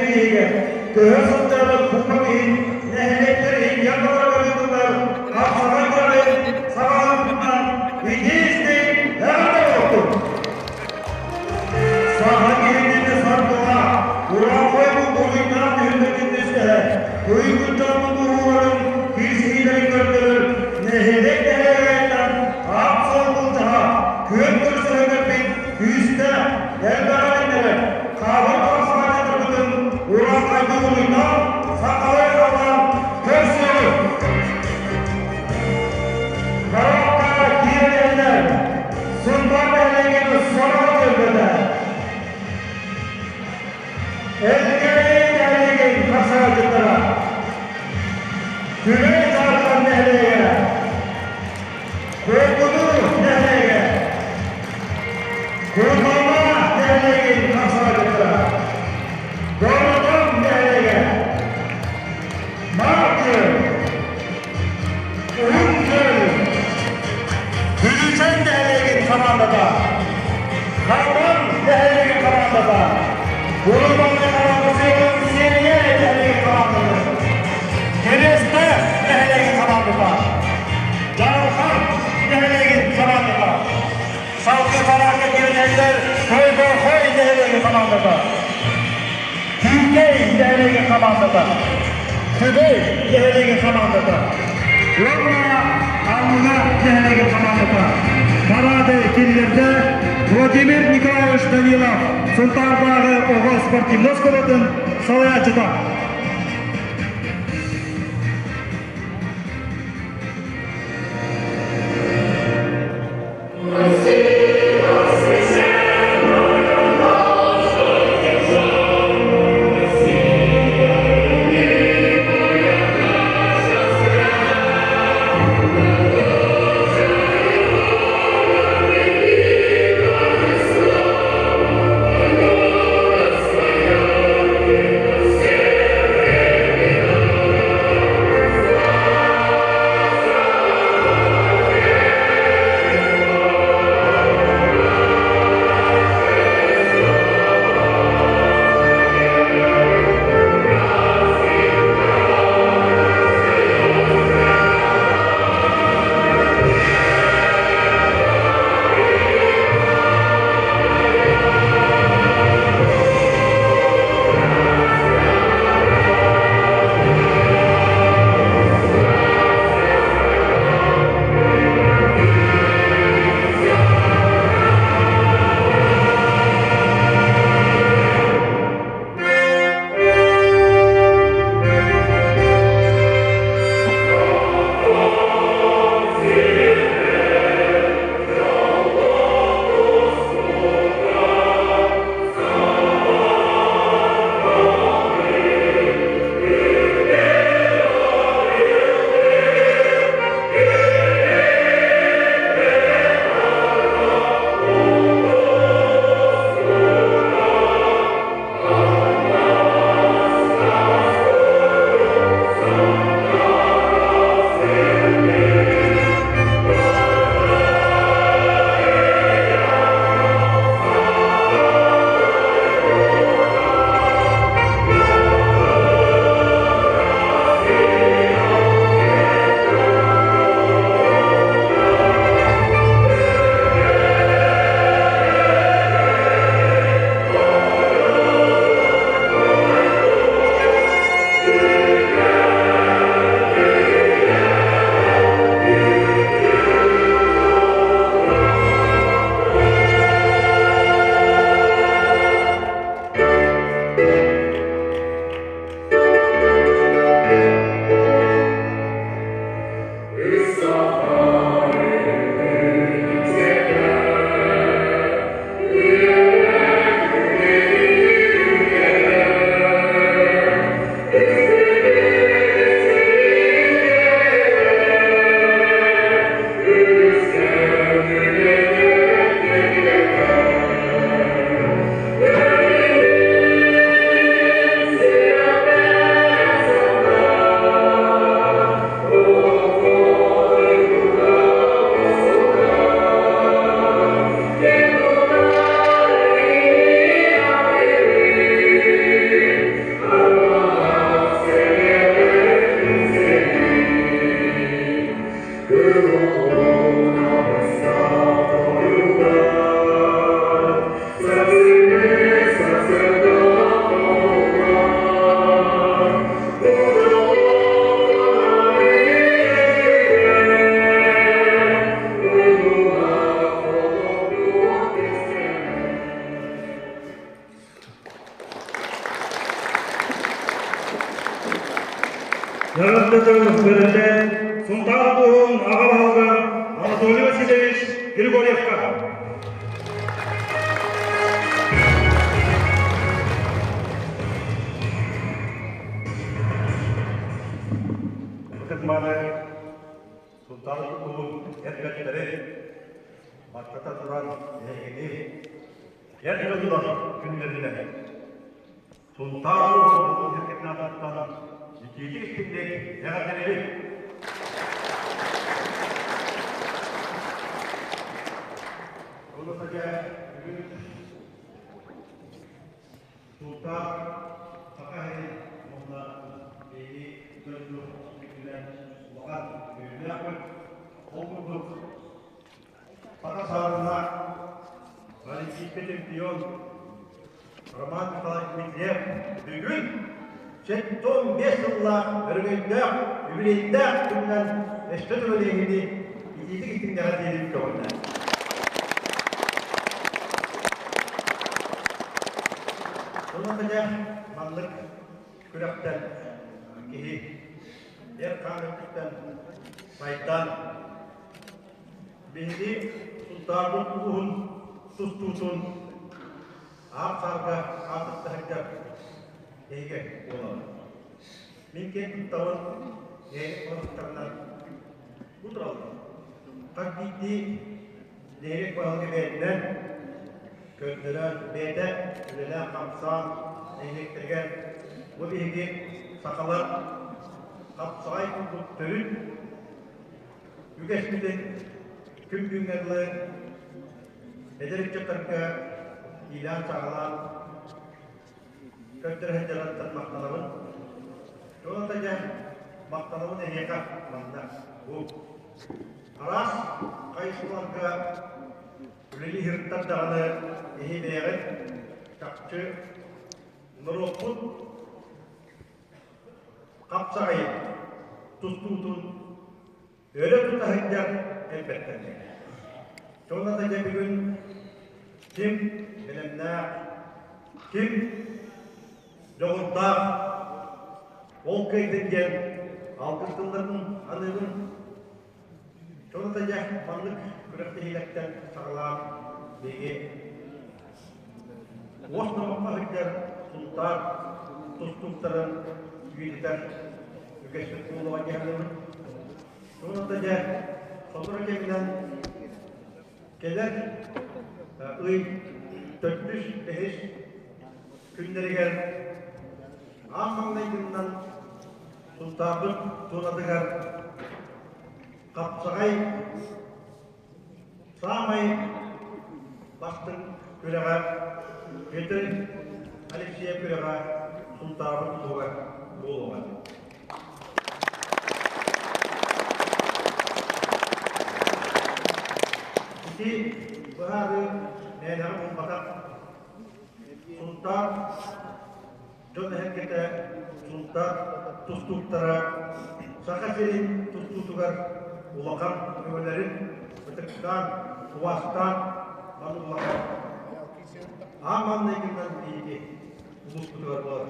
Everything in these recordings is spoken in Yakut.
Иһигэр көһө сылдьарбыт кубок иһин нэһилиэктэр иһин ярмарка ыытыллар хапсаҕай күрэҕин саҕалыырбытынан итии-истиҥ эҕэрдэ буолуохтун! Саха киһитин саргыла, урааҥхай буруйдаах түһүлгэтин түстэһэ, туйгун дьоммут урууларын киирсиһиилэрин көрдөрөр нэһилиэк нэһилиэгиттэн аат-суол былдьаһа, күөн көрсөһүннэрбит күүстээх, элбэх эрэннэрэр, хаабыр хамсааччыларбытын урааҥхайдыы уруйдаах, сахалыы халлаан көрсүөҕүҥ! Коробка киирэллэр, Сунтаар нэһилиэгин сороҕо түөлбэтэ. Элгээйи нэһилиэгин хапсаҕайдьыттара. Түбэй Дьаархан нэһилиэгэ. Куокуну нэһилиэгэ. Кутума нэһилиэгин хапсаҕайдьыттара. Доротон нэһилиэгэ. Мартын Уһун Күөл Бүлүүчээн нэһилиэгин хамаандата Хатан нэһилиэгин хамаандата Урулмалыы хамаандасыгын Сиэрийэ нэһилиэгин хамаандата Кириэстээх нэһилиэгин хамаандата Дьаархан нэһилиэгин хамаандата Салгыы параакка киирэнэллэр Тойбохой нэһилиэгин хамаандата Күүкэй нэһилиэгин хамаандата, Түбэй нэһилиэгин хамаандата уонна Аллыга нэһилиэгин хамаандата парады киллэрдэ Владимир Николаевич Данилов Сунтаардааҕы оҕо спортивнай оскуолатын салайааччыта. Эҕэрдэ тыл бэриллэн Сунтаар улууһун аҕа баһылыга Анатолий Васильевич Григорьевка. Ытык-мааны Сунтаар улууһун эр бэртэрин баттата туран эһигини эр дьоннор күннэринэн Сунтаар улууһун аатыттан итиитик истиҥник эҕэрдэлиибит! Ону сэргэ бүгүн Сунтаар Саха сирин уонна биһиги дойду үрдүнэн улахан үөрүүлээхпит. Ол курдук Саха саарына олимпийскай чемпион Роман Николаевич Дмитриев бүгүн 75 сыллаах өрөгөйдөөх, үбүлүөйдээх күнүнэн өссө төгүл эһигини итиитик истиҥнэҕэ диэри көҕүллээн. Онон дьэ маннык күрэхтэн киһи эр-хаан өттүттэн сайдан биһиги Сунтаарбыт улууһун тустуутун аар-саарга аатырда сылдьар эйгэ буолар. Мин киэн туттабын нэһилиэк баһылыктарынан бу тураллар. Хас биирдии нэһилиэк баһылыга бэйэтинэн көрдөрөн, бэйэтэ үлэлээн-хамсаан нэһилиэктэригэр бу биһиги сахалар хапсаҕай курдук төрүт үгэспитин күн бүгүҥҥэ дылы эдэр ыччаттарга иилээн-саҕалаан көрдөрө сылдьарыттан махтанабын. Туоната дьэ махтанабын эһиэхэ манна бу араас хайысхаларга үлэлии сырыттар даҕаны эһи бэйэҕит чахчы норуоппут хапсаҕайын тустуутун өрө тута сылдьар элбэттэргэ. Дьонно дьэ бүгүн ким бэлэмнээх, ким дьоҕурдаах, ол кыайдын диэн алгыс тылларын аныыбын. Дьонно дьэ маннык күрэхтэһиилэртэн саҕалаан биһиги уос номоххо сылдьар Сунтаар тустууктарын үйэтитэр үгэспит буолуоҕа дьаһанабын. Тугунан дьэ сотору кэминэн кэлэр ый төрдүс, бэһис күннэригэр аан маҥнайгыннан Сунтаарбыт туонатыгар хапсаҕай Саамай бастыҥ күрэҕэ Петр Алексеев күрэҕэ Сунтаарбыт туһугар буолуоҕа. Ити быһаарыы мээнэҕэ буолбатах. Сунтаар дьон эһэргэтэ Сунтаар тустууктара Саха сирин тустуутугар улахан өҥөлөрүн ытыктаан, убаастаан маннык улахан аан маҥнайгынан биһиги улууспутугар буолар.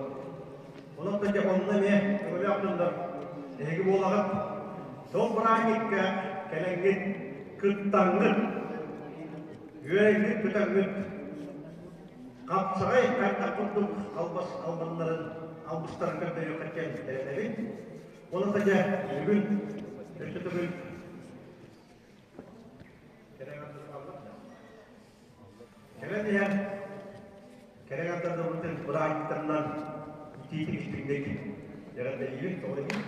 Онон да дьэ онно эмиэ өҥөлөөх дьоннор эһиги буолаҕыт. Сол бырааһынньыкка кэлэҥҥит, кыттаҥҥыт, үөрэҥҥит, көтөҥҥүт Хапсаҕай хайдах курдук албас албаннарын албыстарын көрдөрүөххэ диэн эрэнэбин. Онон дьэ бүгүн өссө төгүл кэлэн иһэн кэлэн ардардабытын бырааһынньыктарынан итиитик истиҥник эҕэрдэлиибин тоҕо диэн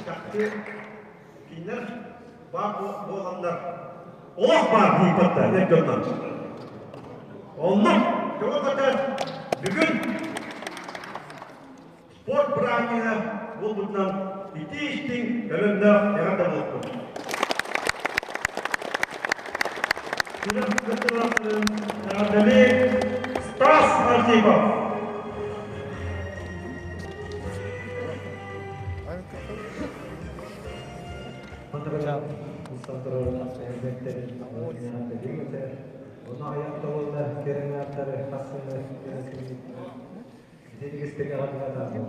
Чахчы кинилэр баар буоланнар олох баар диипаттар эр дьоннор. Оннук көмө бүгүн спорт бырааһынньыга буолбутунан итии истиҥ төлөннөөх эҕэрдэ буолтун. Күрэх кыттыылаахтарын эҕэрдэлии Стас Архипов. Онно аҕыйах да буоллар кэрэ ааттары хас сылы үөрэттибит. Итинник истиҥ эҕэрдэ анаабын.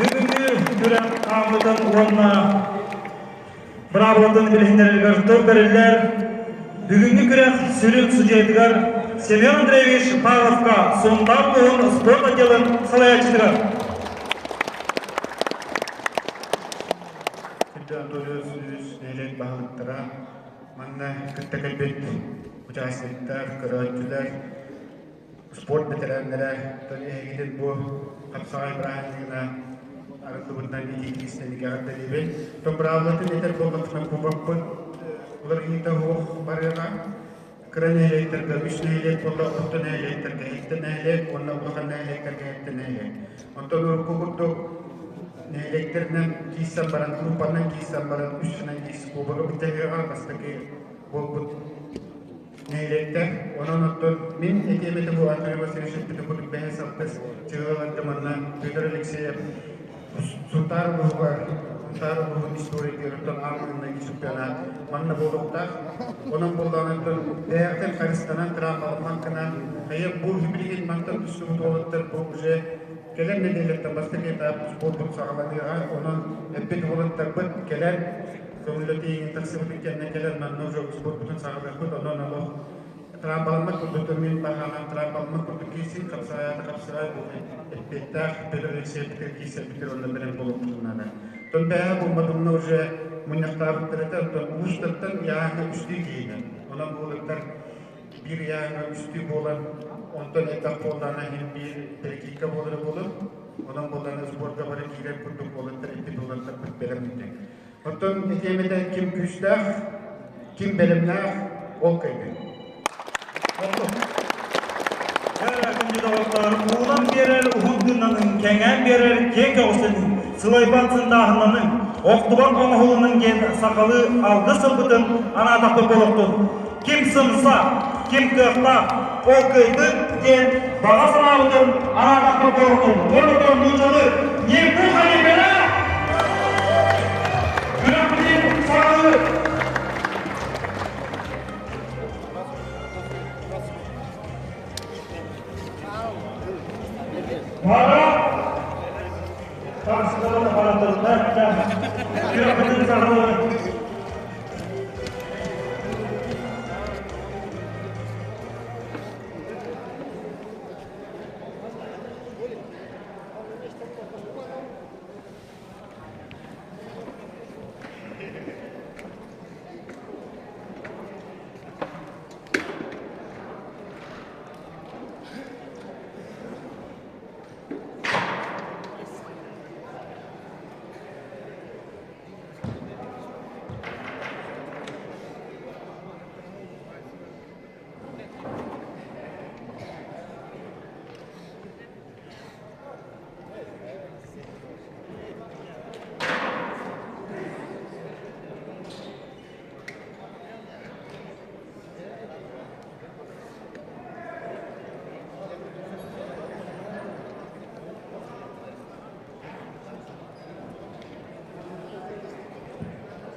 Бүгүҥҥү күрэх хаамыытын уонна быраабылатын билиһиннэрэригэр тыл бэриллэр. Бүгүҥҥү күрэх сүрүн судьуйатыгар Семен Андреевич Павловка Сунтаар улууһун спорт отделын салайааччытыгар. Күндү Анатолий Васильевич нэһилиэк баһылыктара, манна кытта кэлбит участниктар, көрөөччүлэр, спорт бэтэрээннэрэ, оттон эһигитин бу хапсаҕай бырааһынньыгына арыллыбытынан итиитик истэнигэ эҕэрдэлиибин. Оттон быраабылатын этэр буоллахпына, кубокпыт Уларыйыыта суох барыаҕа. Кыра нэһилиэктэргэ үс нэһилиэк буолла, орто нэһилиэктэргэ икки нэһилиэк уонна улахан нэһилиэктэргэ сэттэ нэһилиэк. Онтон урукку курдук нэһилиэктэринэн киирсэн баран, группанан киирсэн баран, үс финалист кубогы бүтэһиэҕэ бастакы буолбут нэһилиэктэр. Онон оттон мин этиэм этэ бу Андрей Васильевич эппитин курдук бэһис алтыс чыгыларга манна Петр Алексеев Сунтаар улууһугар Сунтаар улууһун историятыттан аан маҥнайгы чемпионат манна буолуохтаах. Онон буоллаҕына бэйэҕитин харыстанан травмаламман гынан хайа бу билигин мантан түстүбүт уолаттар бу уже кэлэр нэдиэлэттэн бастакы этап спорпут саҕаланыаҕа. Онон эппит уолаттарбыт кэлэн көҥүллэтииҥин тахсыбытын кэннэ кэлэн манна уже спорпутун саҕалыахпыт. Онон олох трампаламмат курдук мин баһаанан трампаламмат курдук киирсин хапсаҕайата хапсаҕай бу эппиэттээх Петр Алексеевпитигэр киирсэрбитигэр онно бэлэм буолуохпутун наада. Оттон бэйэ буолбатымна уже мунньахтаабыттар этэ, оттон улуустартан ыйааһыҥҥа үстүү киһини. Онон буолуттар биир ыйааһыҥҥа үстүү буолан, онтон элбэх буоллаҕына иһин биир перекидка буолара буолур. Онон буоллаҕына сборга бары киирэр курдук буолаттар, эппит буолаттарбыт бэлэм. Оттон этиэм этэ ким күүстээх, ким бэлэмнээх, ол кыайбыт. Доҕоттор, уунан биэрэр уһун тыыннаныҥ, кэҥээн биэрэр киэҥ көҕүстэнин, сылайбан сындааһыннаныҥ, охтубан оҥоһулунуҥ диэн сахалыы алгыс тылбытын анаатахпыт буолуохтун. Ким сымса, ким кыахтаах, ол кыайдын диэн баҕа санаабытын анаатахпыт буолуохтун. Уонна нууччалыы «Не пуха не пера!» Күрэхпитин саҕалыы! Пора Таҥсыларын аппараттарында күрэхпитин саҕалыы!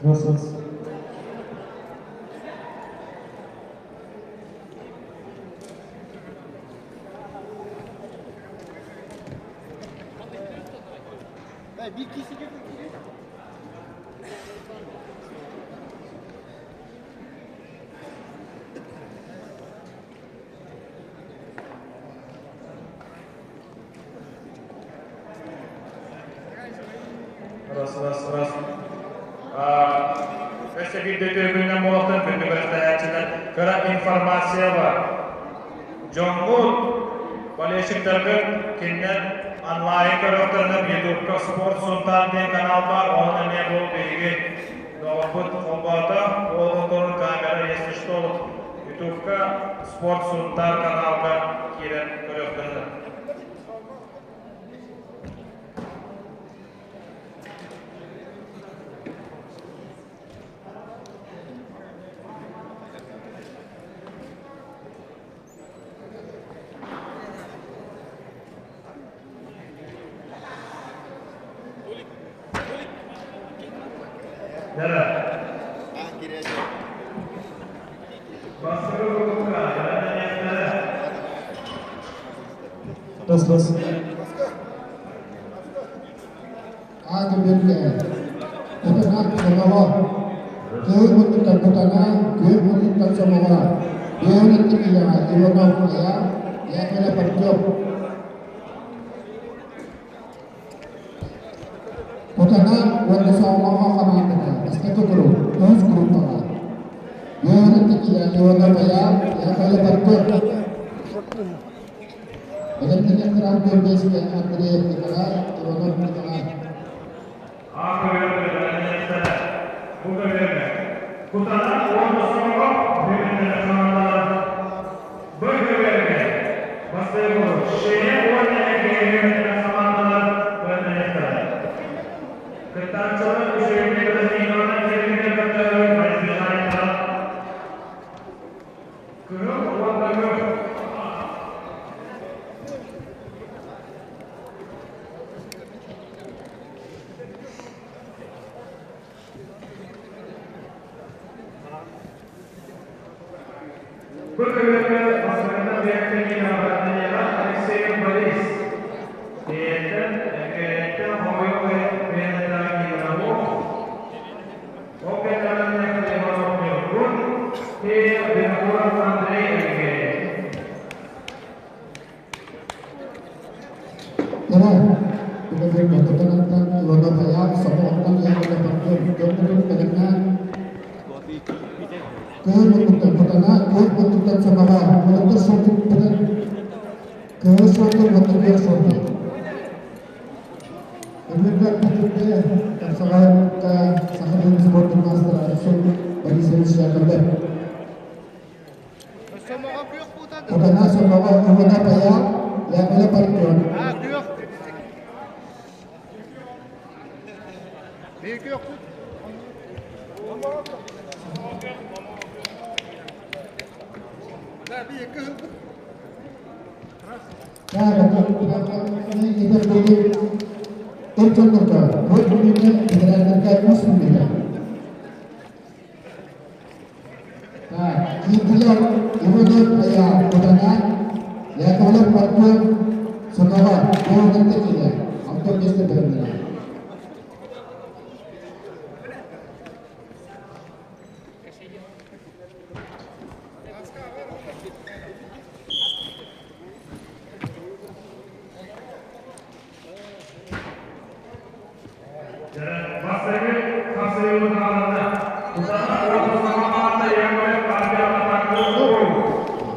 Раз, раз. Раз, раз, раз. Өссө биирдэ үтүө буолуохтун күндү күрэхтэһээччилэр кыра информация бар. Дьоҥҥут, болельщиктаргыт кинилэр онлайн көрүөхтэринэ Ютубка Спорт Сунтаар диэн канал бар, онон эмиэ бу биһиги доҕорбут холбоото, уол камера, если что, Ютубка Спорт Сунтаар каналга киирэн көрүөхтэринэ. Да. Бастакы группа, Раз, раз. А көбүөргэ Кутана Сомоҕо Кыһыл муннуктан Кутана, күөх муннуктан Сомоҕо Үөһүн икки киилэҕэ Иванов Айаал, Яковлев Артем. Кутана уонна Сомоҕо хамаандата бастакы куруук, үһүс группаҕа. Үөһүн икки киилэҕэ Иванов Айаал, Яковлев Артем. Бэлэмнэнэн Гвардейскай Андреев Николай, Иванов Николай. А көбүөргэ бу көбүөргэ Кутана уонна үктэнэр хамаандалар Б көбүөргэ бастакы Шея уонна Эргээйи үктэнэр хамаандалар көрдөнүөхтэрэ. Кыттааччылар үчүгэйдик бэлэмнэнэн кэлиҥҥэ көрдөһөр избежание Кыһыл уонна күөх. Бу көбүөргэ бастакынан бэйэккэ оборудованиеҕа Алексей Борис бэйэттэн Эҥкээйиттэн хомойуох бэйэлэрэ Иванов, ол кэннэ Иванов Ньургун, Тея Винокуров Андрей Эҥкээйи. Кэрэ, бүгүн Хотонаттан Иванов Айаал Сомоҕоттон Яковлев Артур дьоммутун бэлэмнээн кыһыл муннуктан Хотона, күөх муннуктан Сомоҕо, уолаттар суотуктарын кыһыл суоту уонна күөх суоту. Өмүрбэт бүтүрдэ Тапсаҕайга Саха сирин спордун маастара Алексей Борисович Яковлев. Хотона Сомоҕо Иванов Айаал, Яковлев Артем. Эр дьоннорго туох бүлүүнү ветераннарга үс мүнүүтэ. Киирдилэр Иванов Айаал Хотона, Яковлев Артем Сомоҕо Туоһунан киирэ Антон миэстэ бэриннэрэ. Бастакы хапсайыы хааланна. Утана Орто Яковлев Артем Атаков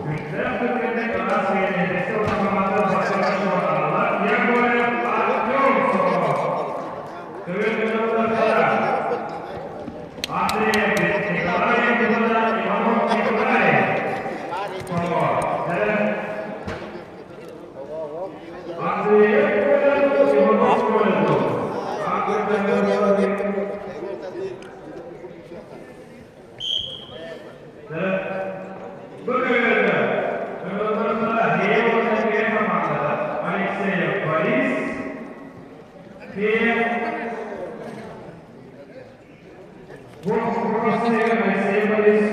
Күннээх түргэнник араас киэнэ хамаанда бастакы суоталлар Яковлев Артем Соколов. Төвөтүнөттөртөрө Андрей Николаев Иванов Николаев. Андреев Иванов Алексеев Борис, Алексей Борис,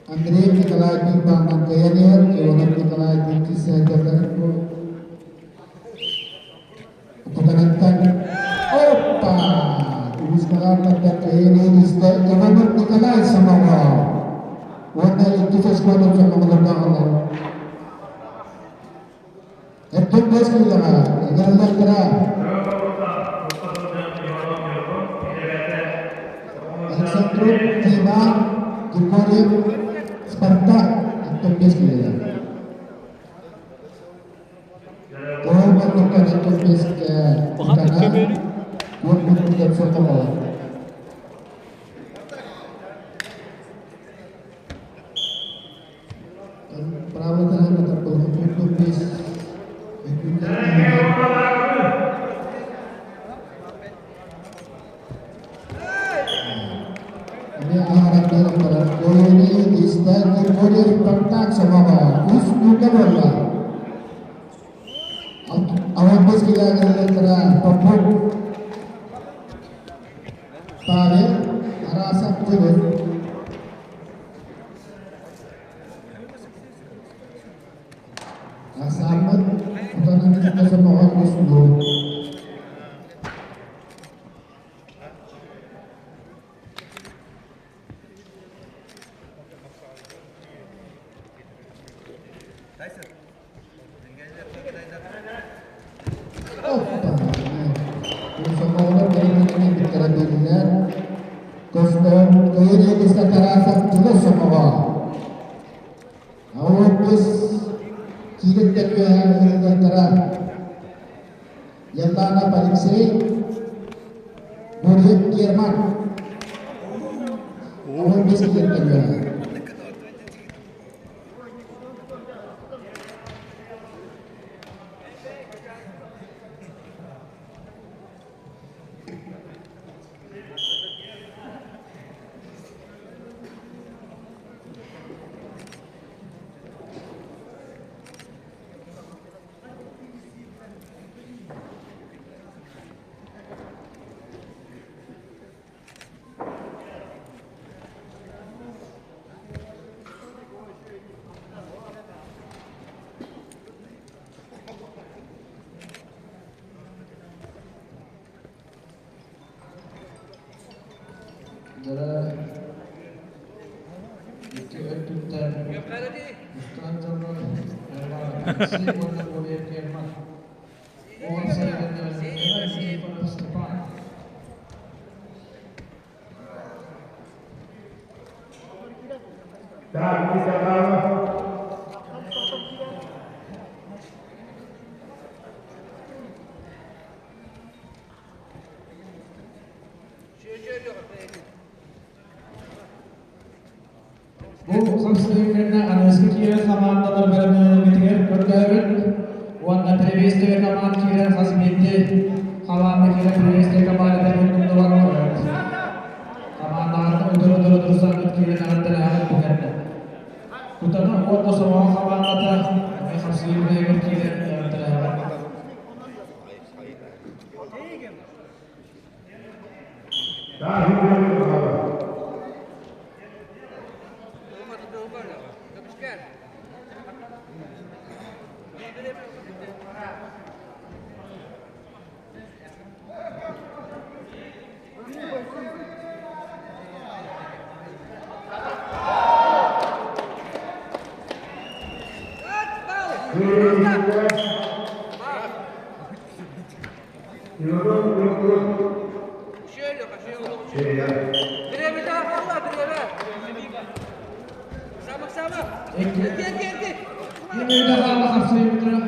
Андрей Николаев Бааман кыайан Иванов Николаев иккис сылдьалларын Хотонаттан Оппа! Үгүс Балаартартан кыайан истэ Иванов Николай Сомоҕо уонна иккис оскуолам сомоҕолорго аҕалар. Эрдэн бэс киилэҕэ ыҥырыллахтара. Александров Дима Григорьев Спартак оттон бэс киилэлэр. Тоҕо муннуктан оттон бэскэ Утана уон муннуктан сотоҕо. Право таһаана тарбалыһы бэс Эмиэ аһаран биэрэн баран Оруни истэн Григорьев Спартак Сомоҕо үс ньука буолла. Аванбас килээгэрэлэрэ Попов Павел Тарасов Тимур. Ахсааммыт Хотонун кытта Сомоҕо үс ньуу. Илиэкистэ Тарасов Дьулус Сомоҕо. Аурбис киириттэн үөһэ ыҥырыллыахтара Елланов Алексей, Гурьев Герман. Аурбис киириттэн үөһэ. Дьара икки өттүттэн устан дьоннор Алексей уонна Гурьев Герман. Уон сайдыннар Никифоров Степан. Так, Захаров. Бу хапсыһыы кэннэ аныгыскы киирэр хамаандалар бэлэмнэнэргитигэр көрдөһөбүт уонна приветствие команд киирэр хас биирдии хамаанда киирэр приветствие командата умнуллан Хамаандаҕытын утары-утары турсаҥҥыт киирэн эҕэрдэлэһэҕит бу кэннэ. Кутана уонна Сомоҕо хамаандата эмиэ хапсыһыы быһыгар киирэн эҕэрдэлэһэҕит. Ким хаалла хапсыйбытына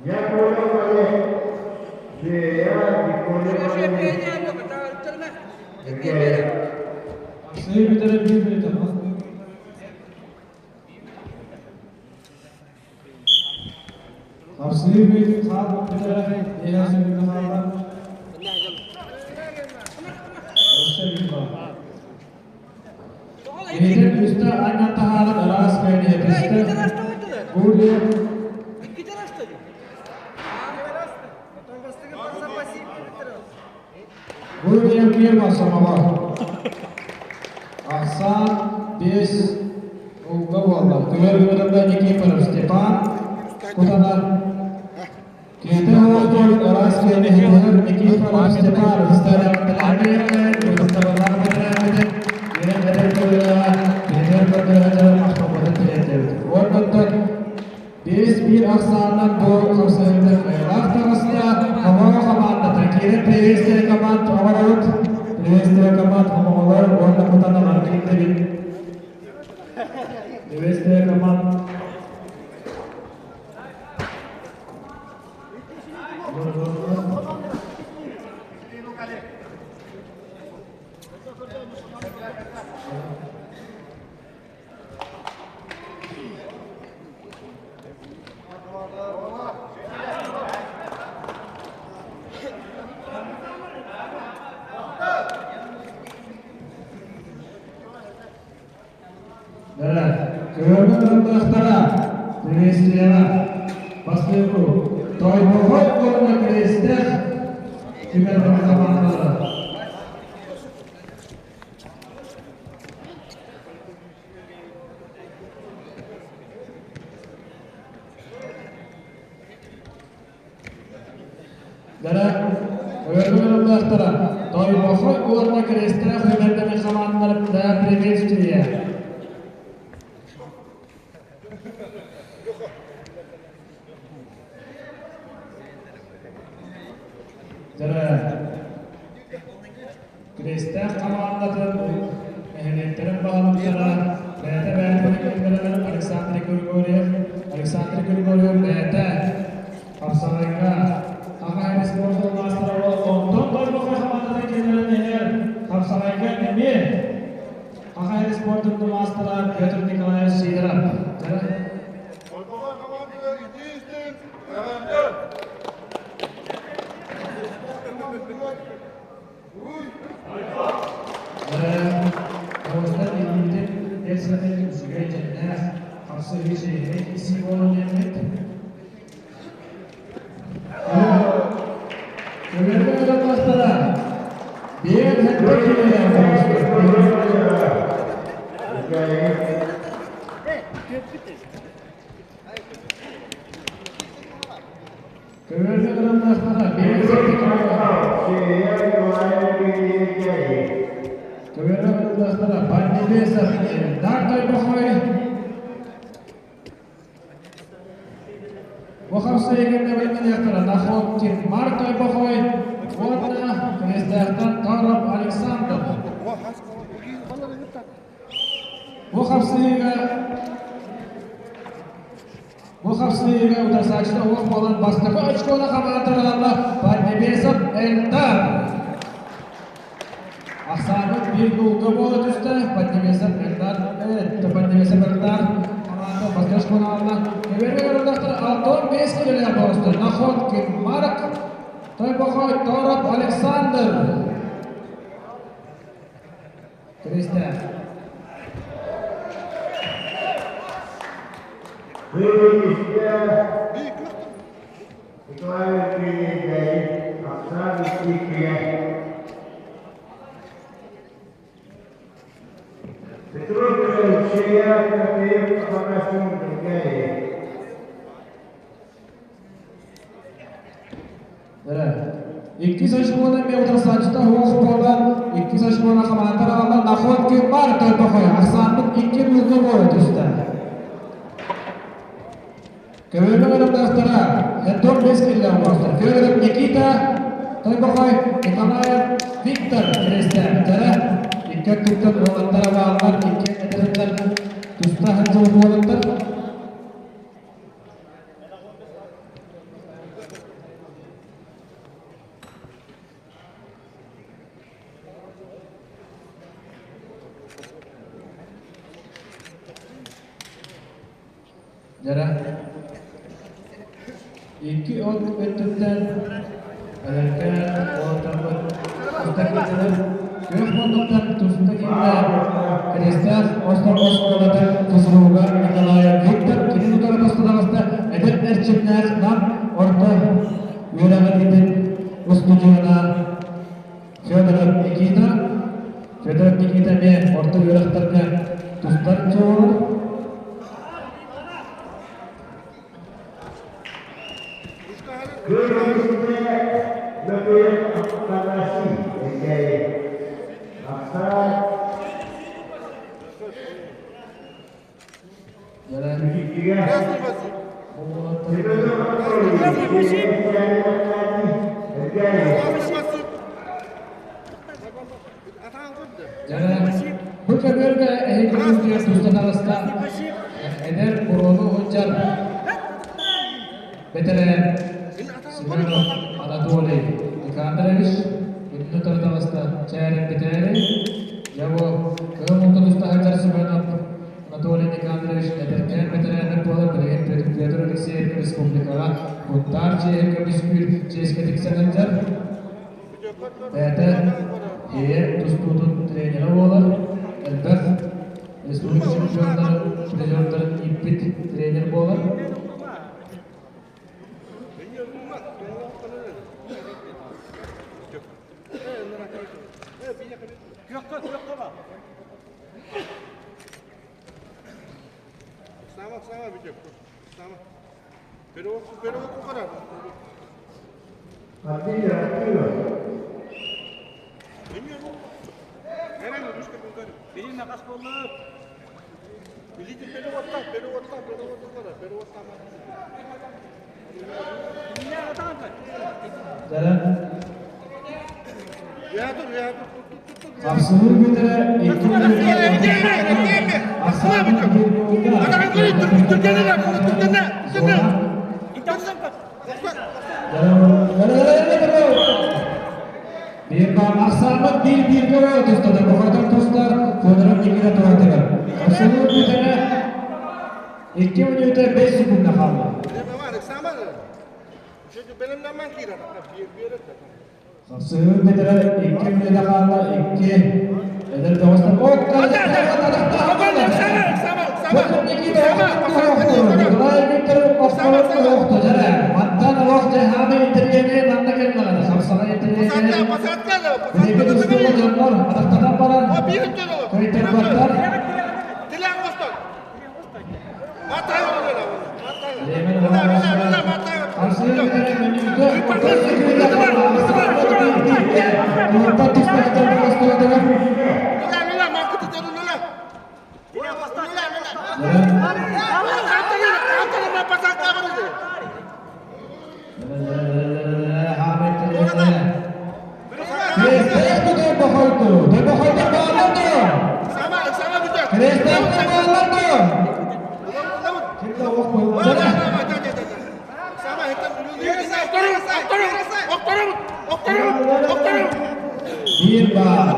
Я понял, Олег. Я не понял, Олег. Хапсыйбытына биир мүнүүтэ. Хапсыйбыт хаалбыттара эһэ сүрүнэ хаалла. Өссө биир баар. Эһэтин үстэ анньан таһааран араас кэҥээтистэ. Гурьев Гурьев Герман Сомоҕо. Ахсаан 5 улга буолла. Көмөр Гурьевда Никифоров Степан Кутанар Киһитэ оҕотугар араас киэҥ Никифоров Степан Биэс биир ахсаанынан бу хапсыһыыта кыайыылаах таҕыста. Хомоҕо хамаандата киирэн приветствие команд оҥоробут. Приветствие команд хомоҕолор уонна кутаналар киирдибит. Приветствие команд. Көргөн ыллыахтара, приветствияҕа бастыҥ Тойбохой уонна Крестээх түмэл хамаандалара. Дара көргөн ыллыахтара, Тойбохой уонна Крестээх түмэллэрин хамаандалара приветствие. Дара Крестээх хамаандатын хамаандалара бэйэтэ бэйэтин Александр Григорьев, Александр Григорьев бэйэтэ хапсаҕайга Саха спортун маастара онтон Тойбохой хамаандата кэлэрин иһэр хапсаҕайга эмиэ Саха спортун маастара Петр Николаевич Сидоров. Тоҕустар илиитин эр сатыы үчүгэй дьэннээх хапсыһыы чэйинэй киирсии буолан диэммит. Көмөргө кыталластара биир хэттэ киилээх Көмөргө кыталластара биир хэттэ киилээх Көмөргө кыталластара Поднебесов Эльдар Тойбохой Бу хапсайыгын бэлэмнэниэхтэрэ Находкин Марк Тойбохой уонна Крестээхтэн Таров Александр. Бу хапсыһыыга Бу хапсыһыыга утарсааччыта уох буолан бастакы очкону хамаандаларга Поднебесов Эльдар. Ахсаанын биир нулга буола түстэ. Поднебесов Эльдар, Поднебесов Эльдар хамаанда бастакы очкону алла. Көбөргө көрүллэхтэр 65 килэлээх боҕустар. Находкин Марк, Тойбохой Торов Александр. Киристээх. Иккис очконы Мелдросачта хуох буолан, иккис очконы хамаандар аҕалла Находкин бар Тойбохой ахсаанмыт икки мылга буола түстэ. Көбүөргэ өлөмнөөхтөрө Антон Бескиллээх оҥостор. Федоров Никита, Тойбохой Николаев Виктор кирэстээхтэрэ. Икки өттүттэн уолаттара бааллар, икки эдэрдэр туста сылдьыбыт уолаттар. Дьара икки от өттүттэн эдэркээн уолаттарбыт туста киирдилэр. Күөх муннуктан туста киирдэ Киристээх Остор оскуолатын физруга Николаев Виктор кини утары туста таҕыста эдэр эрчимнээх Нам орто үөрэҕириитин устудьуона Федоров Никита. Федоров Никита эмиэ орто үөрэхтэргэ тустар дьоҕур. Бу көбүөргэ эһиги күнтүгэр туста таҕыста эдэр буруону сылдьар бэтэрээн Семенов Анатолий Никандрович күнүн утары таҕыста чээрин бүтээри дьэ бу кыһыл мунта туста сылдьар Семенов Анатолий Никандрович эдэркээн бэтэрээннэр буолар билигин Петр Алексеев республикаҕа Куттаар чиэһин көмүскүүр чиэскэ тиксэн сылдьар. Бэйэтэ ийэ тустуутун тренерэ буолар. Элбэх республика чемпионнарын, призердарын ииппит тренер буолар. Хапсыһыы бүтэрэ 2 мүнүүтэ ахсааммыт биир буолга. Биир баар ахсааммыт биир бииргэ буола тустар, бохотор тустар, Федоров Никита туратыгар. Хапсыһыы бүтэрэ 2 мүнүүтэ 5 секунда хаалла. Хапсыһыы бүтэрэ 2 мүнүүтэ хаалла, 2 эдэр бөҕөстөр Николай Викторов охторо дьэрэ. Мантан олох дьаһааны интэриэһинэй манна кэллэҕинэ, хапсаҕай интэриэһинэй. Билиги тустууга дьоннор атахтатан баран кыайтарбаттар. Хапсыһыы бүтэрэ мүнүүтэ 30 секунда хаалла. Туһуттан тустаахтар бөҕөстөрүгэр Биир баар.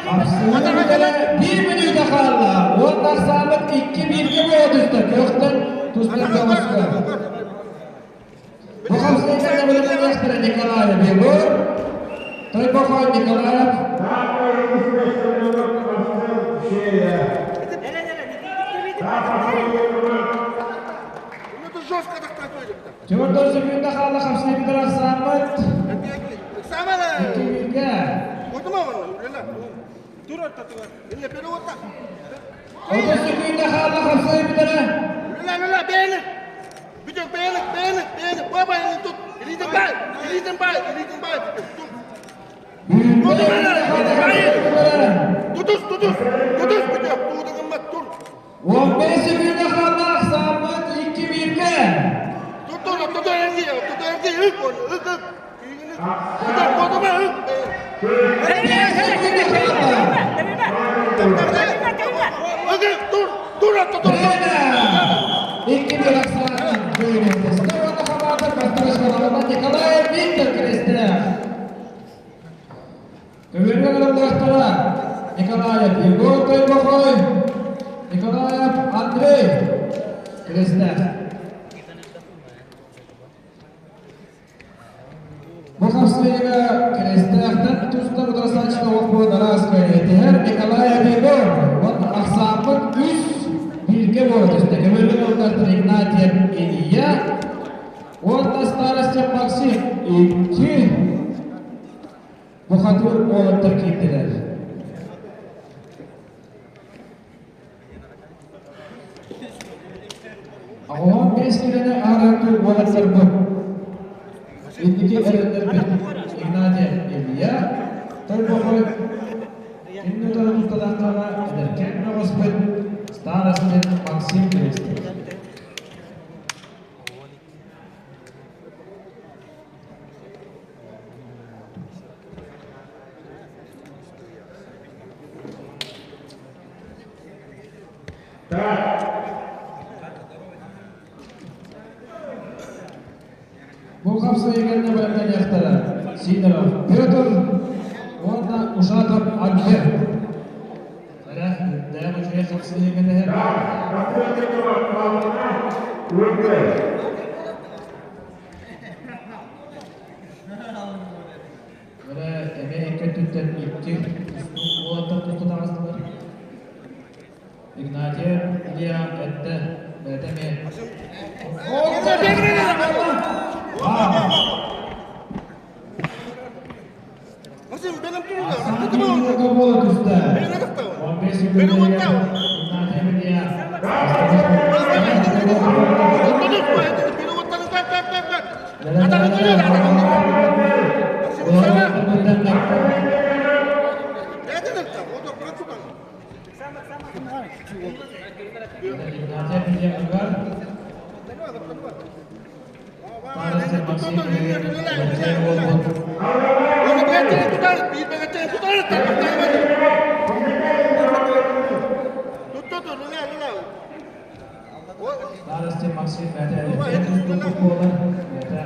Хапсыһыы бүтэрэ биир мүнүүтэ хаалла. Уонна ахсааммыт икки бииргэ буола түстэ. Көхтөн тустар бөҕөскө. Бу хапсыһыыга бэлэмнэниэхтэрэ Николаев Егор, Тойбохой Николаев. Чөмөрдөр секунда хаалла хапсыһыы бүтэр ахсааммыт икки бииргэ. 30 секунда хаалла хапсыһыы бүтэрэ. Он бес секунда хаалла ахсааммыт икки бииргэ. Секунда хаалла. Время! Икки биир ахсаанынан кыайыытын. Уонна хамаанда бастакы Николай Виктор Крестов. Көбүөргэ кылымнаахтара Николаев Егор Тойбохой, Николаев Андрей Крестов. Бу хапсыһыыга Крестээхтэн тустар утарсааччыта олохпут араас кэриэтиһэр Николаев Егор уонна ахсааммыт үс бииргэ буола түстэ. Көмөлгө кылымнаахтар Игнатьев Илья уонна Старостев Максим икки бухатыыр уолаттар киирдилэр. Оҕоһон биэс киилэни аарааттыыр уолаттарбыт инники эрэннэрбит Игнатьев Илья, Торбохой инни утары тусталаахтара эдэркээн бөҕөспүт Старостин Максим Кристин. Бу хапсайыгар бэлэмнэниэхтэрэ Сидоров Петр уонна Ушатов Альберт. Эрэ, үрдээх үчүгэй хапсыһыы кэтэһэр. Эрэ, эмиэ икки өттүттэн икки устуу уолаттар туста таҕыстылар. Игнатьев Илья эттэ, бэйэтэ эмиэ. Буола түстэ. 15 секунд Игнатьев Илья. Игнатьев Илья Ангар. Старостин Максим Старости Максим бәтә тустук буолар. Бәтә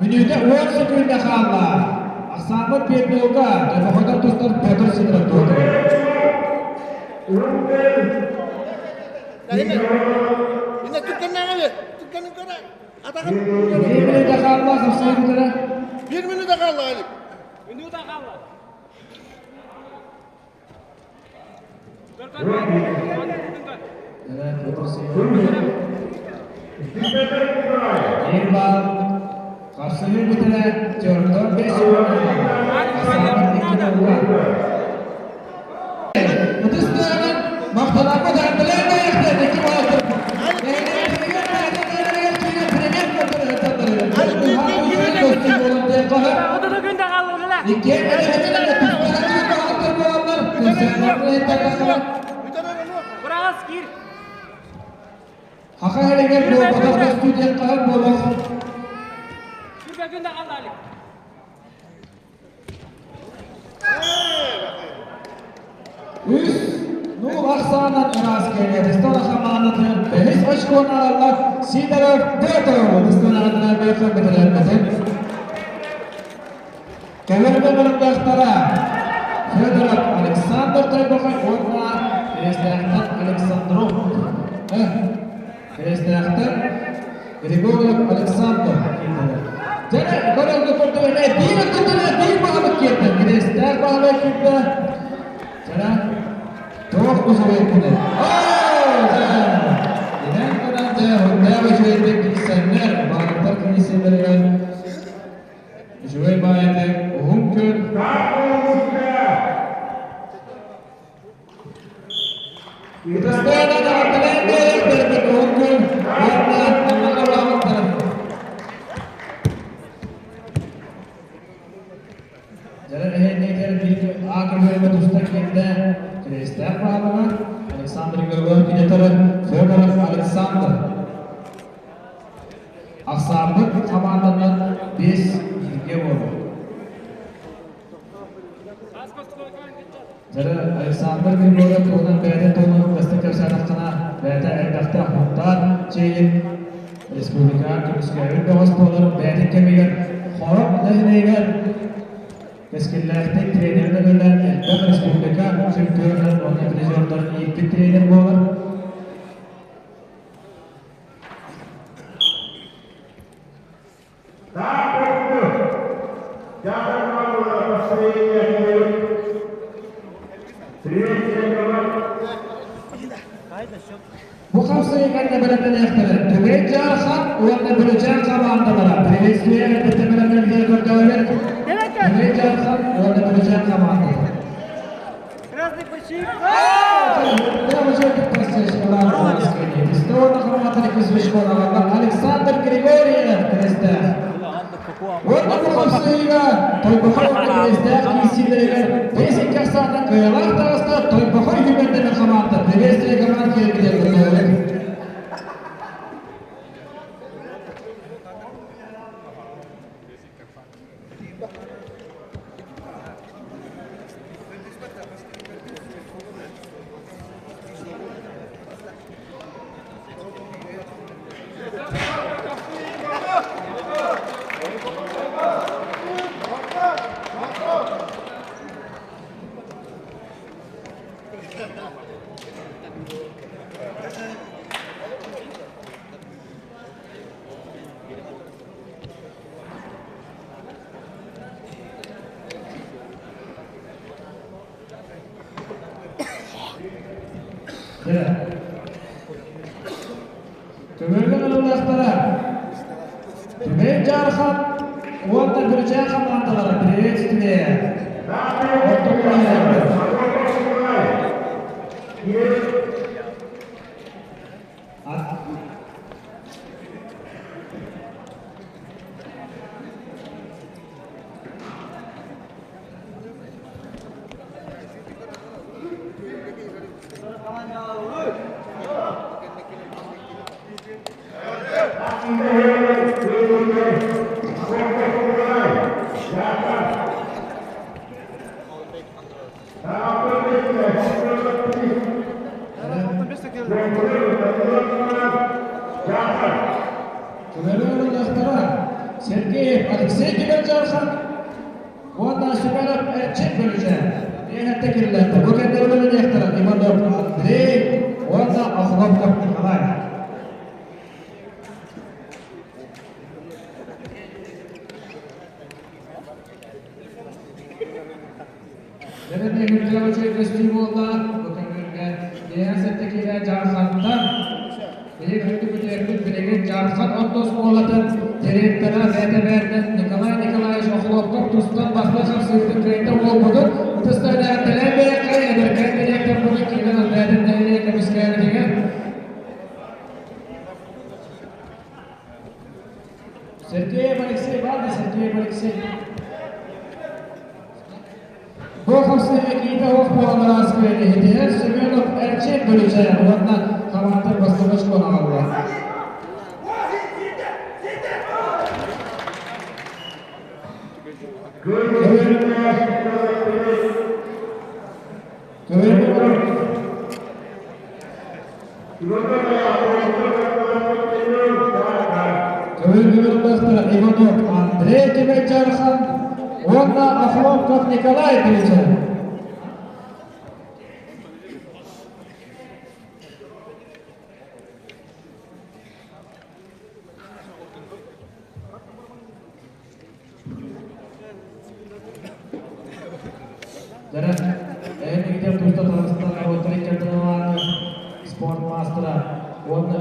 Мүнүүтэ 10 секунда хаалла. Ахсааммыт Петровка, Тойбохойдор тустар Петр Сидоров туотугар. Bir минута хаалла, хапсай бүтэрэ. Bir минута хаалла, Алик. Минута хаалла. Петр Сидоров. Bir бал. Хапсайы бүтэрэ, 45 секунда хаалла. Ахсааммыт 2 нолга. Ытыстыгын мактанарга дардылар да яхты, iki балатыр. Хака хәрегер бу батар студия кахар болох. Үс нул ахсаанан ыраас келет. Эстона хамаанатын бэһис очкон алаллар Сидоров Петр. Эстона атынан бэйхэ бетелермесин. Кәвербе мұрындақтара Федоров Александр Тойбохой онна Крестяхтан Александров. Крестяхтан Григорьев Александр. Және көрілді көрдігіне дейін түтіне дейін бағылып кетті. Крестях бағылып кетті. Және тоқ бұзып күні. Инен көрәнде хүндә бөжөйдік кисәннәр, бағыттар киселерген. Жуй байты уһун күн. Ытыстыгына дағатталан бәйек бербет уһун күн. Уонна аммаға бағыттар. Жарар эхеннейтер бир акыр бөлүмө туста кенде Крестях бағалыға Александр Григорьев кинеторы Федоров Александр. Ақсамбыт команданан 5 жерге болды. Жарар Александр Григорьев туғынан бәйді туғынан қысты кәпсәнаққына бәйді әлбәқті хуттар чейін республика көміскәуін бәғыз болыр бәйді кемегер хорок нәхінегер Кескиллээхтик тренердер өлен элбэх республика чемпионер уонна призердер ииппит тренер буолар. Бу хапсайы кэннэ бэлэмнэниэхтэрэ Түбэй Жархан уонна Бүлүчээн командалара приветствие эрдэттэн көрдөбүт. Түбэй Жархан уонна Бүлүчээн командалара. Красный почти. Александр Григорьев Крестях. Уонна бу хапсайыга Тойбохой Крестях киисилеригер бесик кахсаанан кыйылаах таҕыста Тойбохой хүмэрдэнэ команда. Приветствие команд киэрбитер көрдөбүт. Төбөлгөн ыллахтара Түбэй Жархан уонна Бүлүчээн командалара приветствие. Сергеев Алексей Киберджархан уонна Семенов Эрчим Бөлүчэ Биэһэттэ киллэрдэ. Бу кэннэ үлэлиэхтэрэ Иванов Андрей уонна Охлопков Николай. Дэрэ Михайлович көстүү буолла. Бу көмүлгэ Биэһэттэ киирэ Дьаархантан Биһиги күндү күтүөппүт билигин Дьаархан орто оскуолатын директора бэйэтэ Николай Николаевич Охлопков тустан бастакы хапсыһыытын кыайда буолбутун ытыстарынан тэлээн бэйэккэ эдэркээн директорбутун киирэн бэйэтин нэһилиэк көмүскээбитигэр Сергеев Алексей Иванович, Сергеев Алексей. Бу хапсыһыыга киитэ ох буолан араас күрэхтэһиитигэр Семенов Эрчим Бөлүчэ уонна хамаанда бастакы очкону аҕалла. Көмүллүбүттэр Иванов Андрей Кимэйдьархан уонна Охлопков Николай Петя. Дьэ, эһигитин туста Татарстан норуоттарын кардиналааны спорт маастара уонна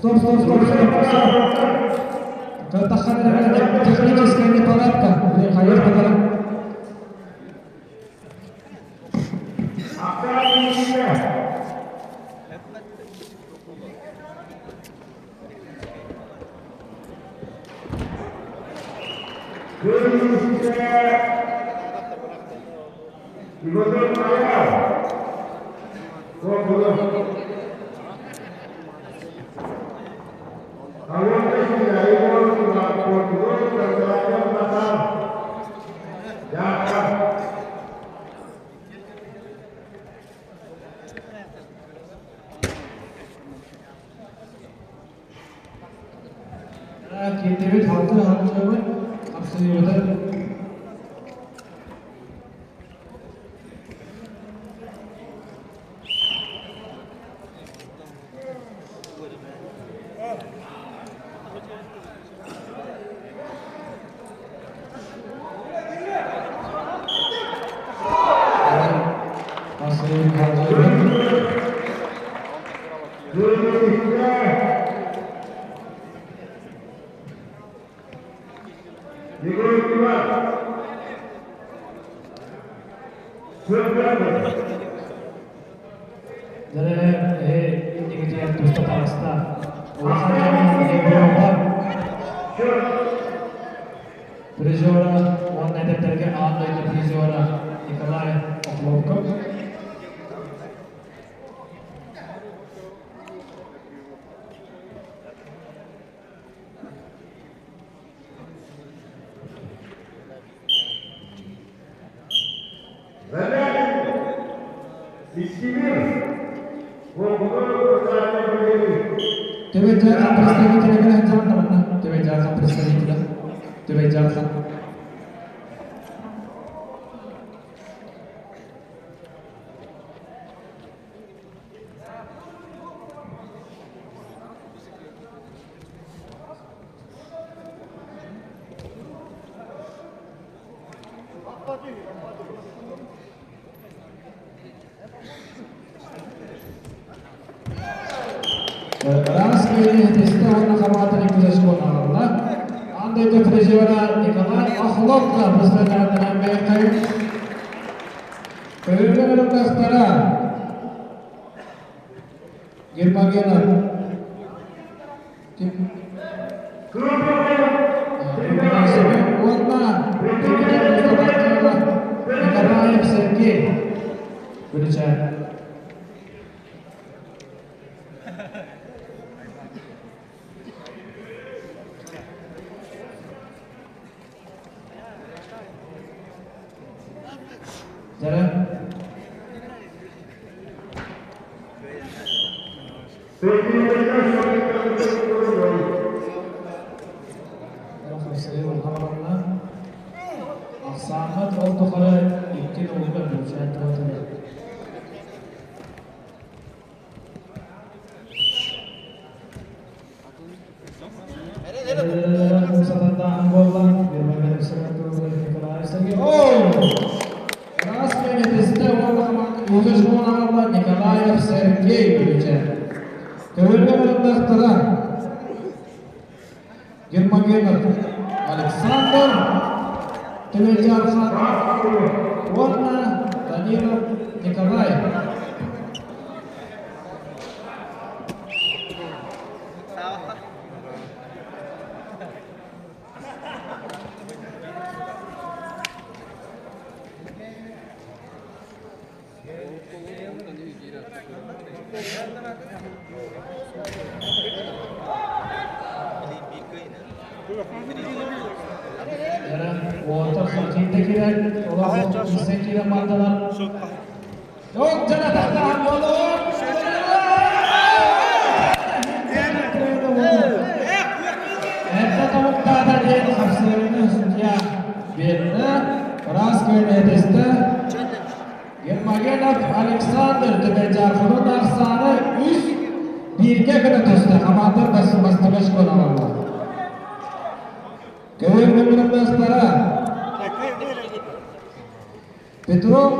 Стоп, стоп, стоп, стоп, стоп. Кытаххана техническая неполадка. Хайыр батара. Киирдибит халты халтыбыт хапсыйбытын Призера уонна эдэрдэргэ аан дойду призера Николай Охлопков. Төбөтөөр представителя кэлэн Төбөтөөр представителя. Төбөтөөр. Ыраас киһи тестэ уонна хамаатын иккис оскуолаҕалла. Аан дойду призера Николай Охлопко представляет бэйэххайын. Көһөргө ырыттастара Гермогенов уонна Николаев Сергей Күлүчээн. Дьэ, Ахсааммыт ол тухары икки нолга бүлчээн туотулар. Николаев Сергей Бүлүчэ. Көбүллэ барындахтара Гермогенов Александр Төбөтярхан уонна Данилов Николай. Уотар хатыйда кирэр, олох киирсэн киирэн бардылар. Yok жана тахтаан болур. Эрдэ тобуктаата диэн хапсыырыны судья берді. Раз көрнетесті. Гермогенов Александр Төбежарқының ахсаны үс бирге гына түсті. Команда бастығыш қоналалар. Көйір нөмірімдастара Петров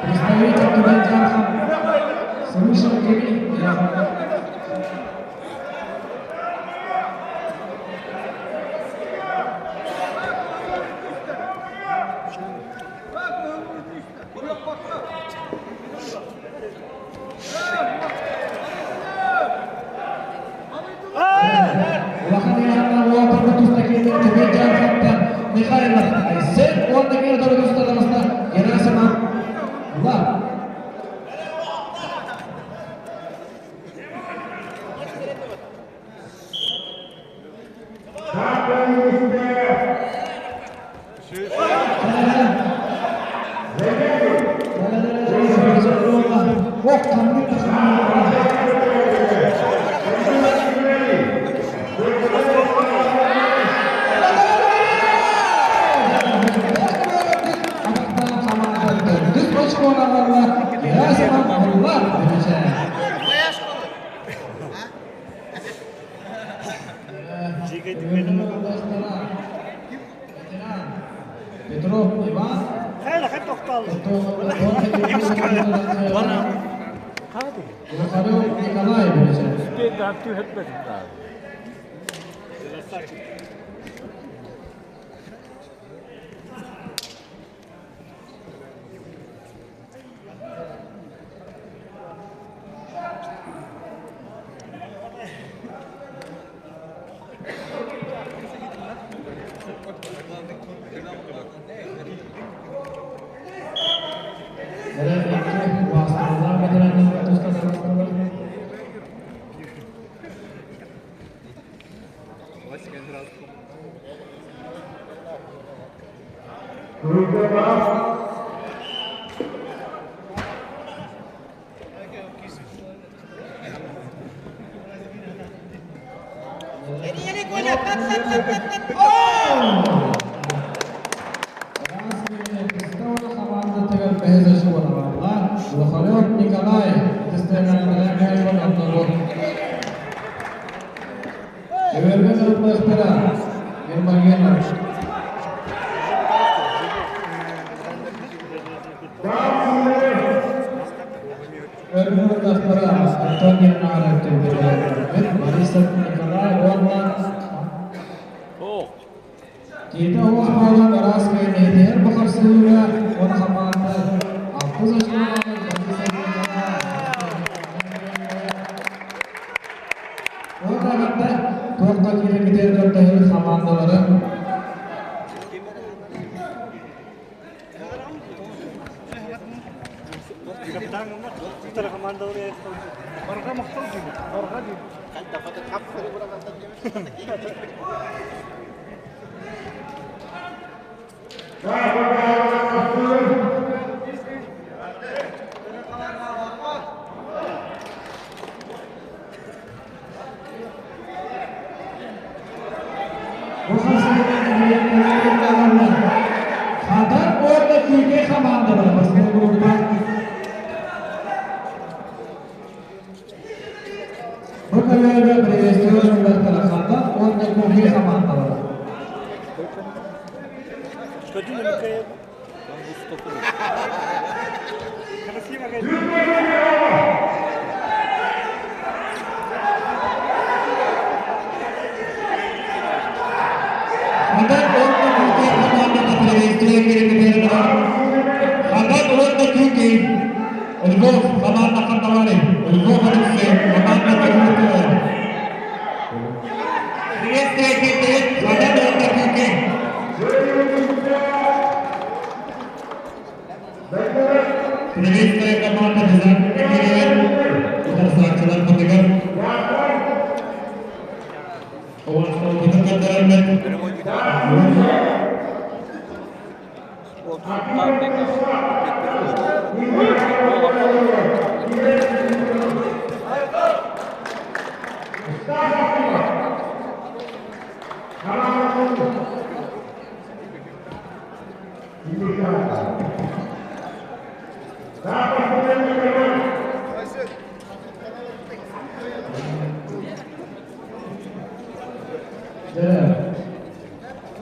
Представитель Тубанджархан слышал Кеми. Улахан ыйааһыннаах уолаттарбыт туста киирдэр Тубанджархантан Михайлов Айсен уонна кини дорогуста таҕыста Герасимов Влад. Петров Иван. Николай Николай. Көбүөргэ ырыттахтара Гермогенов. Ырыттахтара Антон Германов төбөлөрүн Борисов Николай уонна Киитэ олох буолан араас кээмэйдэһэр бахарсыыга уонна хамаанда алтыс очколоох Борисов Николай Уонна аҕатта туохха киирэргитигэр көрдөһөр хамаандалары. Бу хасыһыынан Хадар уонна Күүкэй хамаандалара бастакы группа. Бу көлүөнэ приветствие ыллахтара Хадар уонна Күүкэй хамаандалара. Хадар уонна Күүкэй хамаандата приветствие киирбитигэр Хадар уонна Күүкэй Львов хамаанда ханталары Львов Алексей хамаанда Күүкэй Приветствие киирдибит Хадар уонна Күүкэй. Приветствие команда дизайн утарсааччылар кытыгар Оҕонсолбутун көрдөрөннөр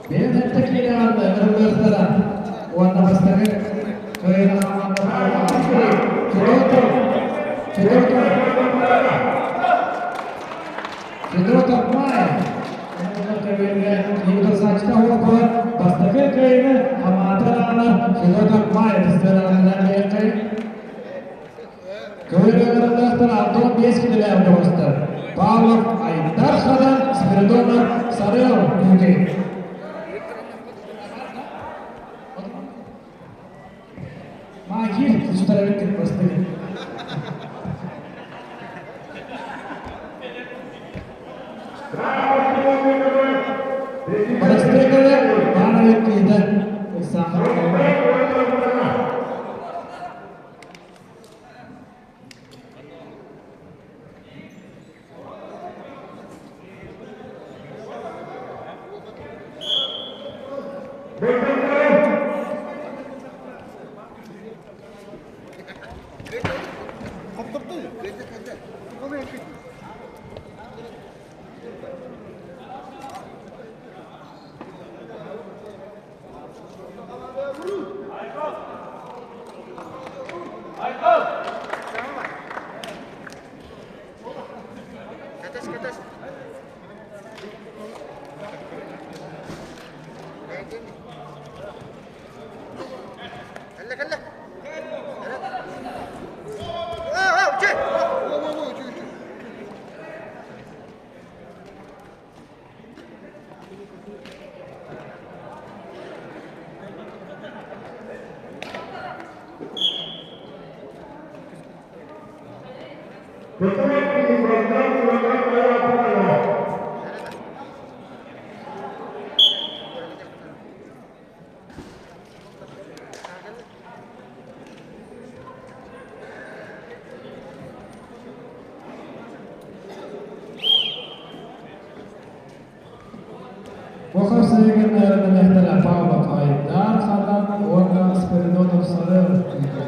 Бэйэм сэттэ киилэҕэ ырылыахтара уонна бастакы кыайыыны Федотов Федотов Федотов Май Киһи уопула бастакы кыайыыны хамаата даҕаны Федотов Май сыаналанан диэххэй. Көһөрөлөрдөөхтөр 65 килэлээх доҕостор Павлов Айдар Хадан, Спиридонов Сарыал Күүкэй. Маакир сутарабыт бастыгы. Бастыгы Баанабыт киһитэ Саха. Бу хапсайыгын Павлов Айдар Хадан уонна Спиридонов Сарыал Күүкэй.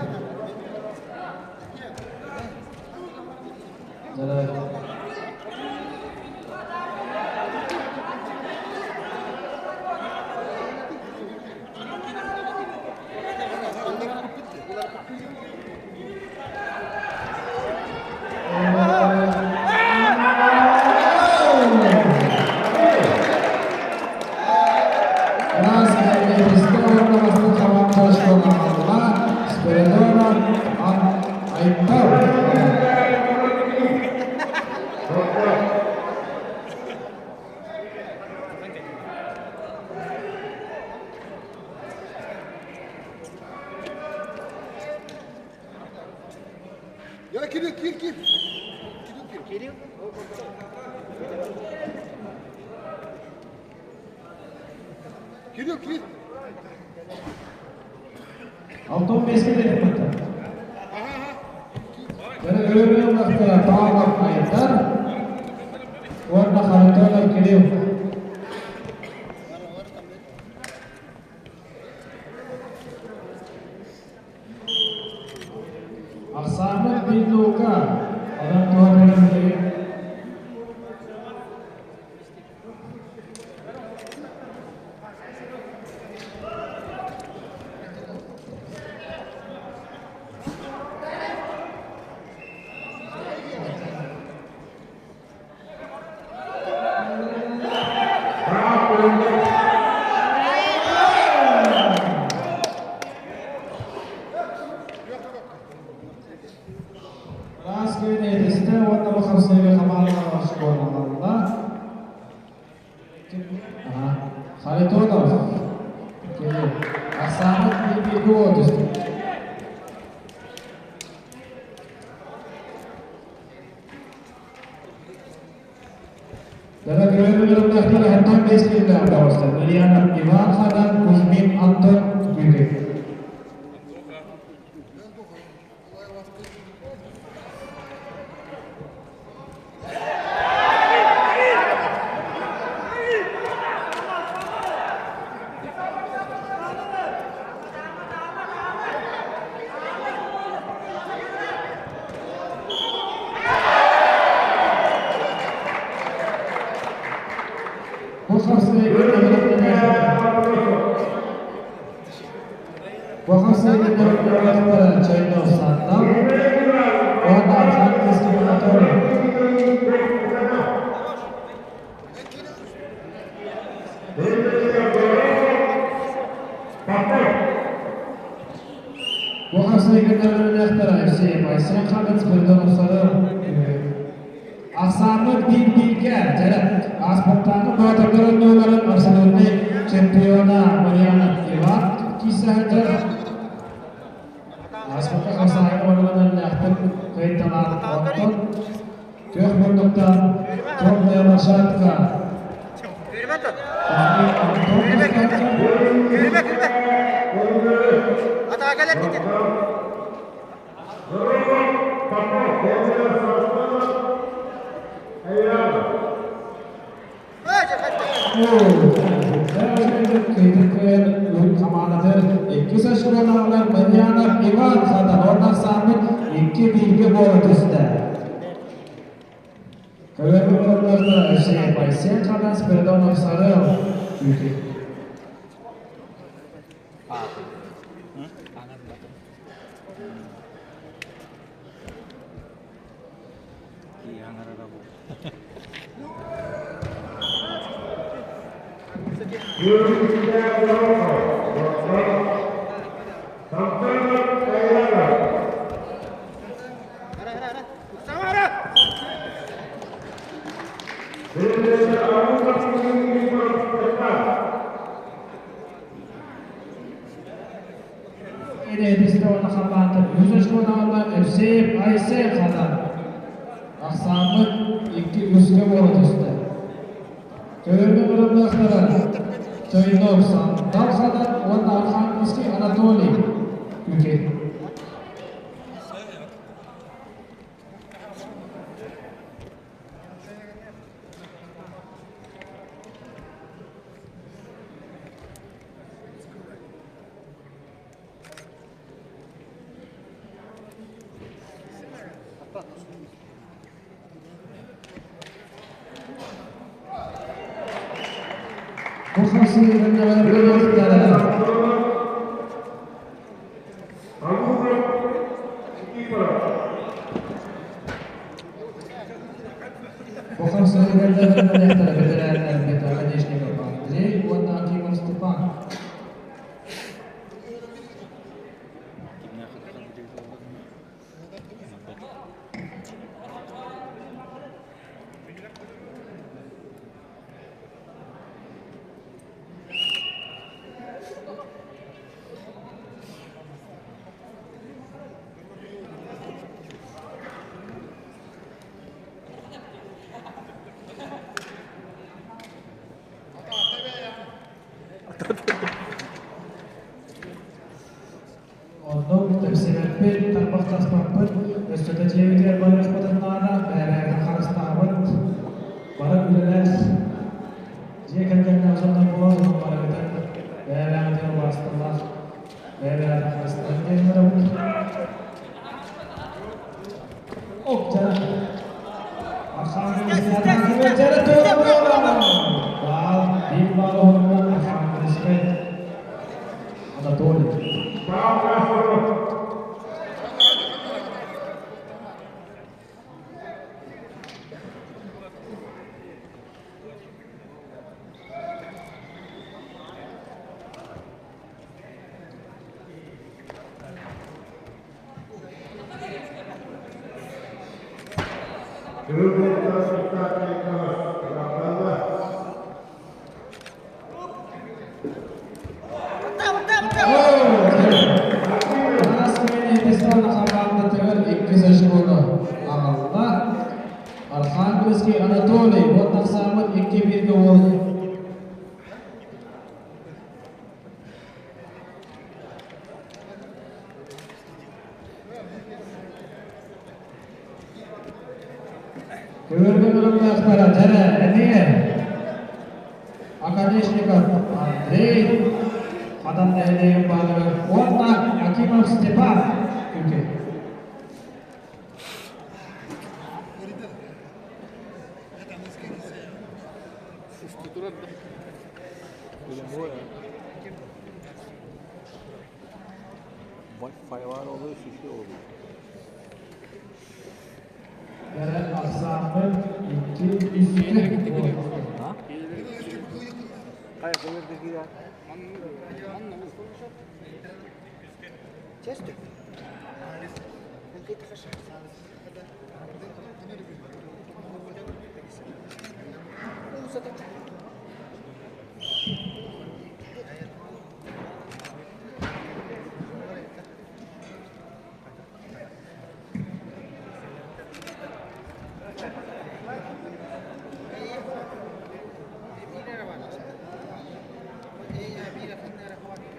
Кир, кир. Кирилл, Кирилл, кир. Алтон беске де бата. Жана көрөрмөн Павлов Айдар, уонна Харитонов Кирилл. Ахсааммыт биир наука, онон туох эрэ Раз күн эдисте уонна бу хамсыга хамаанна оскуолаларла. Харитонов. Кирилл. Ахсааммыт биир бииргэ түстү. Дара көрөрмөн Антон Бескин тавыста. Марьянов Иван Хадан, Кузьмин Антон Гүгү. Бу хамсыга Чайнов Сандал, уонна Архангельский Анатолий. Бу хамсыга Евсеев Айсен Хадан, Спиридонов Садыр. Ахсааммыт биир бииргэ жарат. Аспыттааҕы боотурдарын нуоларын абсолютный чемпиона Марьянов Иван киисэһэдэр. Аспытта хамсааһын барыланан лээхтик кыйталаан онтон күөх муннуктан темная лошадка. Антон Костенко. Yürüme, yürüme. Atağa gel git. Икки сашконалар Марьянов Иван Хадан оннар саммит икки бииргэ буола түстэ. Көрөрмөн Евсеев Айсен Хадан, Спиридонов Сарыл. Күтү. Samara. Эдисте онна хамаата үс очконалар Евсеев Айсен Хадан. Ахсааммыт икки үскэ буола түстэ. Көрөрмөн Чойнов Сандал Хадан уонна Архангельский Анатолий. Күтү. Бу хамсыгы Бу хамсыгы Беталанешников Андрей уонна Акимов Степан. Архангельский Анатолий, вот тахсааммыт икки бииргэ уол. Көбөргө ырымнаахтара дьэрэ эмиэ Оконечников Андрей, Хадан нэһилиэгин баһылыга уонна Акимов Степан Күкү. Wi-Fi var oluyor, şişe oluyor. Дьэрэ ахсааммыт икки үскэ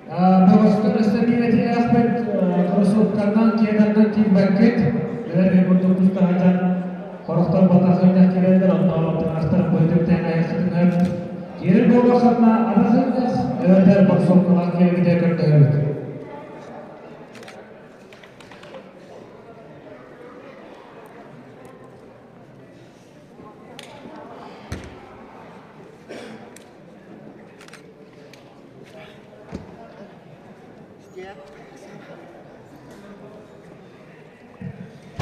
Ha? Бөҕөстөр өссө кроссовканан кеданнан киирбэккит. Билэр курдук тустаһачан хорохтор батахыннах кирэллэр, онно таҥастарын быһытыктаан айахсытынар. Киирэр буоллаххытына атахыннах эбэтэр кроссовкалаах киирэргитэ көрдөһөбүт.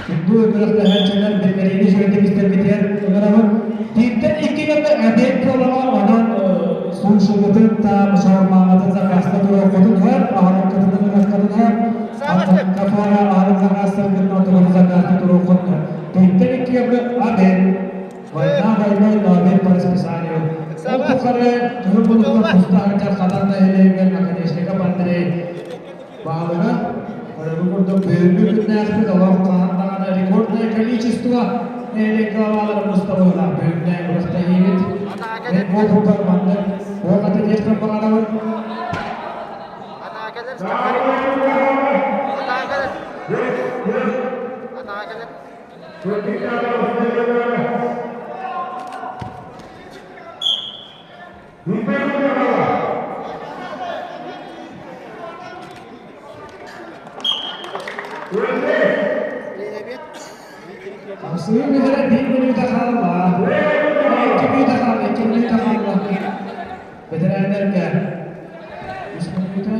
Күндү күрэхтэһээччилэр биллэриини үчүгэйдик истэргитигэр ыҥырабын. Бииртэн икки гына эбиэт буолаҕа, онон сушигытын та шаурмаҕытын заказта туруоххутун һэр, аһылыккытын ылыаххытын һэр, антон кафеҕа аһылык заказтаргытын отугутун заказта туруоххутун һэр. Бииртэн икки гына обед. Война войной, но обед по расписанию. Ол тухары туһун муннуктан туста сылдьар Хатан нэһилиэгэр Наконечников Андрей баһылыга көрөргө курдук бүгүҥҥү күннээхпит олох хаһан даҕаны рекордное количество нэһилиэк главалара мустабыһылаах бүгүҥҥэ күрэхтэһиибит. Мен буолбуппар маннык туох этиэхпин баҕарабын. Хамсыыр бүтэрэ биир мүнүүтэ хаалла. Икки мүнүүтэ хаалла, икки мүнүүтэ хаалла. Бэтэрээннэргэ үс мүнүүтэ.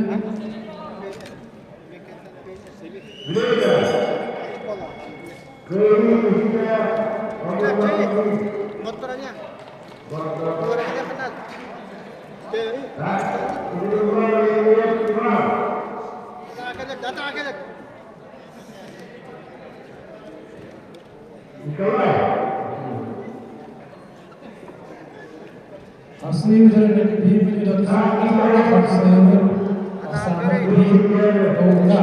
Хамсыыр бүтэрэ биир мүнүүтэ хаалла. Хамсыыр ахсаана биир долга.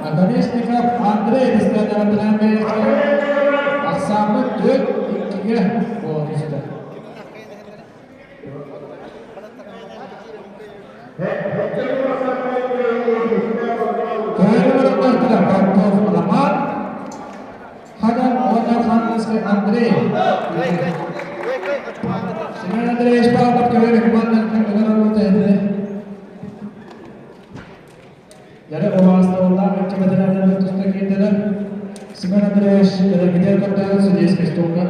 Наконечников Андрей Ахсааммыт төрт иккигэ буола түстэ. Көһөрү Попов Роман, Хадан уонна Архангельский Андрей. Семен Андреевич Павлов көһөрү командатын ыҥырыллыбыта этини. Яра убаастабыллаах икки бэтэрээннэр туста киирдилэр. Семен Андреевич кэлэргитигэр көрдөһөн судейскай столга.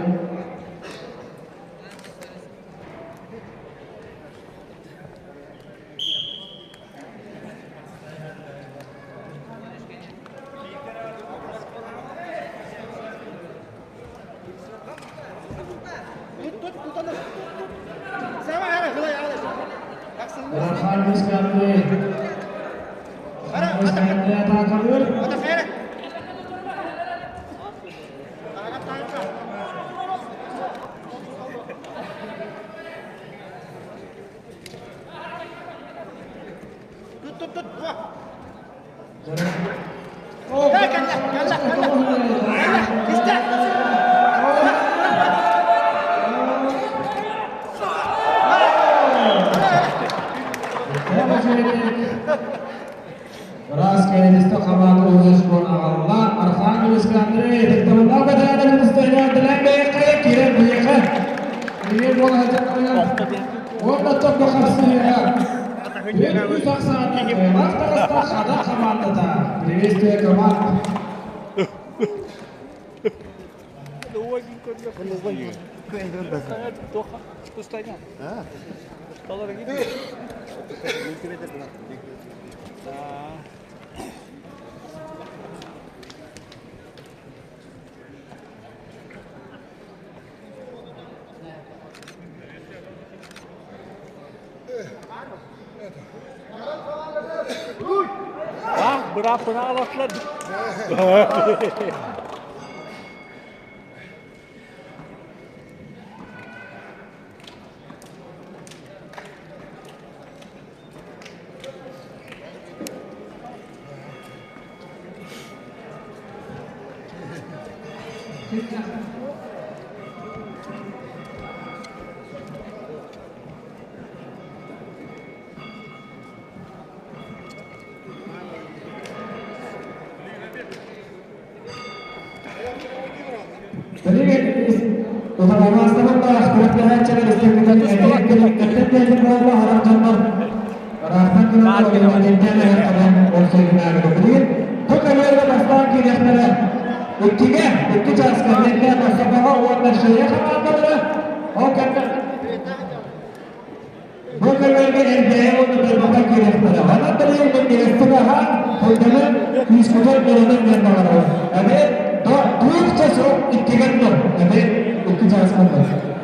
Архангельскай Андрей. Архангельскай Андрей атаакалыыр. Раз кэлиниста хамаанда уһун аҕалла. Архангельскай Андрей тыктабыллаах бэтэрээнэ тустайнаатылан бэйэхэ киирэн биһиэхэ. Билиэ буола сылдьан уонна тобо хапсыһыыга Күн үс ахсааннаах кыайыылаах таҕыста Хада хамаандата. Приветствие команд. Ah bırak bana alatlar. Бу көрөргө эрдэйэ уонна барбаха киириэхтэрэ. Онон билигин минньигэстик аһаан, курданан, күүскүтэр бэлэмин диэн баҕарабын. Эмиэ туох часов иккигэр нол. Эмиэ икки чааска нол.